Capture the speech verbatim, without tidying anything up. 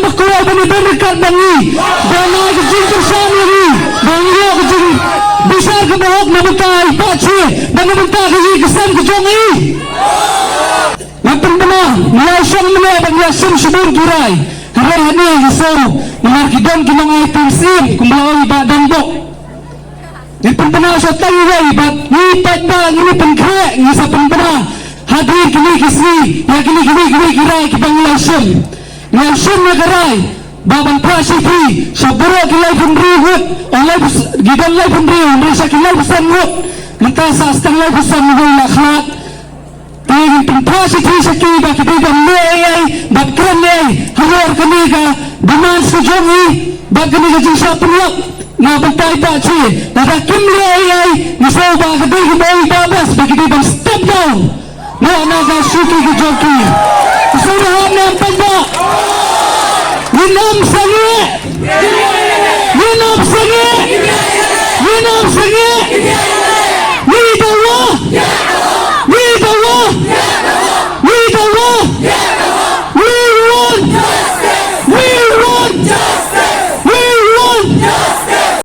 Ba kwah ban ïa don ryngkat bad ngi, ba na ka jingkyrshan ïa ngi, ba ngi ïoh ka jingbishar kaba hok na bynta i Bah Che bad na bynta ka ïing ka sem ka jong i. Nga pynbna, ngi ïa shong mynne bad ngi ïa shim shibun ki rai. Hynrei hangne ngi sngew namar ki don ki nongai pynsim kumba la ong i Bah Dangbok. Ngi pynbna sa tang iwei bad ngi paidbah ngi pynkhreh, ngi sa pynbna hadien kine ki sngi ïa kine kine kine ki rai kiba ngi la shim. Ngi la shim ïa ka rai ba ban phah shithi sha baroh ki laiphew hynriew ngut, o laiphew, ki don laiphew hynriew hynrei sha ki laiphew san ngut. Mynta sa tang laiphew san ngut la khlad. Te ngin pynphah shithi sha ki ba ki dei ban leh ei ei bad kren ei ei halor kane ka demands ka jong i bad kane ka jingshah pynlong na bynta i Bah Che. Lada kim leh ei ei, ngi sngew ba ka dei ka mawbah best ba ki dei ban step down na, na ka shuki ka jong ki. Ki sngew ba hap ne em paidbah? Ngin ym sangeh. Ngin ym sangeh. Ngin ym sangeh.